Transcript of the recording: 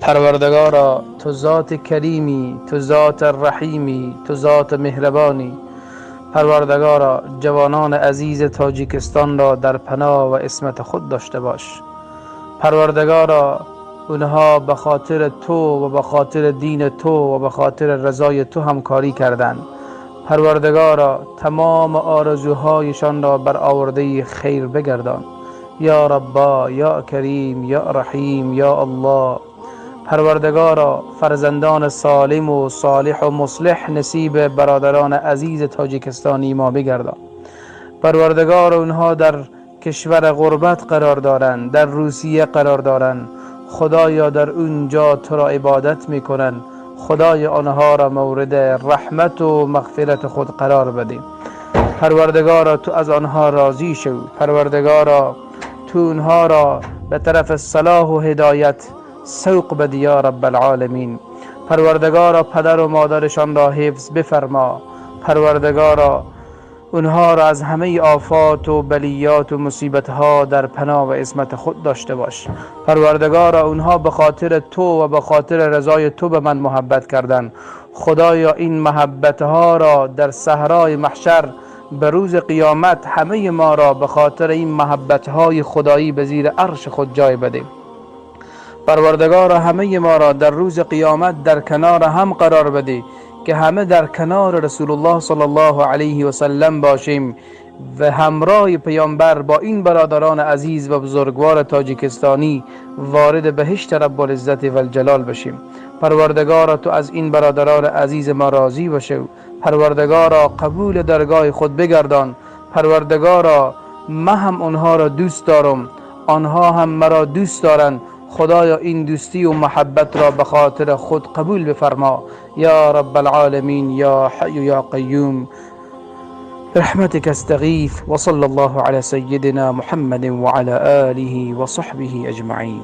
Парвардигоро, ту зоти каримӣ, ту зоти раҳимӣ, ту зоти меҳрибонӣ. Парвардигоро, ҷавонони азизи Тоҷикистонро дар паноҳ ва исмати худ дошта бош. Парвардигоро, онҳо ба хотири ту ва ба хотири дини ту ва ба хотири ризои ту ҳамкорӣ карданд. Парвардигоро, тамоми орзуҳояшонро баровардаи хайр бигардон. Ё Раббо, ё Карим, ё Раҳим, ё Аллоҳ. Парвардигоро, фарзандони солим ва солеҳ ва муслиҳ насиби бародарони азизи тоҷикистонии мо бигардон. Парвардигоро, онҳо дар кишвари ғурбат қарор доранд, дар Русия қарор доранд. Худоё, дар он ҷо туро ибодат мекунанд. Худоё, онҳоро мавриди раҳмат ва мағфирати худ қарор бидеҳ. Парвардигоро, ту аз онҳо розӣ шав. Парвардигоро, ту онҳоро ба тарафи салоҳ ва ҳидоят савқ бидеҳ, ё Раббал-оламин. Парвардигоро, падару модарашонро ҳифз бифармо. Парвардигоро, онҳоро аз ҳамаи офот ва балиёт ва мусибатҳо дар паноҳ ва исмати худ дошта бош. Парвардигоро, онҳо ба хотири ту ва ба хотири ризои ту ба ман муҳаббат карданд. Худоё, ин муҳаббатҳоро дар саҳрои маҳшар ба рӯзи қиёмат ҳамаи моро ба хотири ин муҳаббатҳои худоӣ ба зери арши худ ҷой бидеҳ. Парвардигоро, ҳамаи моро дар рӯзи қиёмат дар канори ҳам қарор бидеҳ ки ҳама дар канори Расулуллоҳ саллаллоҳу алайҳи васаллам бошем ва ҳамроҳи паёмбар бо ин бародарони азиз ва бузургвори тоҷикистонӣ вориди биҳишти Раббулиззат валҷалол бишем. Парвардигоро, ту аз ин бародарони азизи мо розӣ бошев. Парвардигоро, қабули даргоҳи худ бигардон. Парвардигоро, ман ҳам онҳоро дӯст дорам, онҳо ҳам маро дӯст доранд. Худоё, ин дӯстӣ ва муҳаббатро ба хотири худ қабул бифармо. Ё Раббал-оламин, ё Ҳайю ё Қайюм, برحمتك استغيث، وصلى الله على سيدنا محمد وعلى آله وصحبه أجمعين.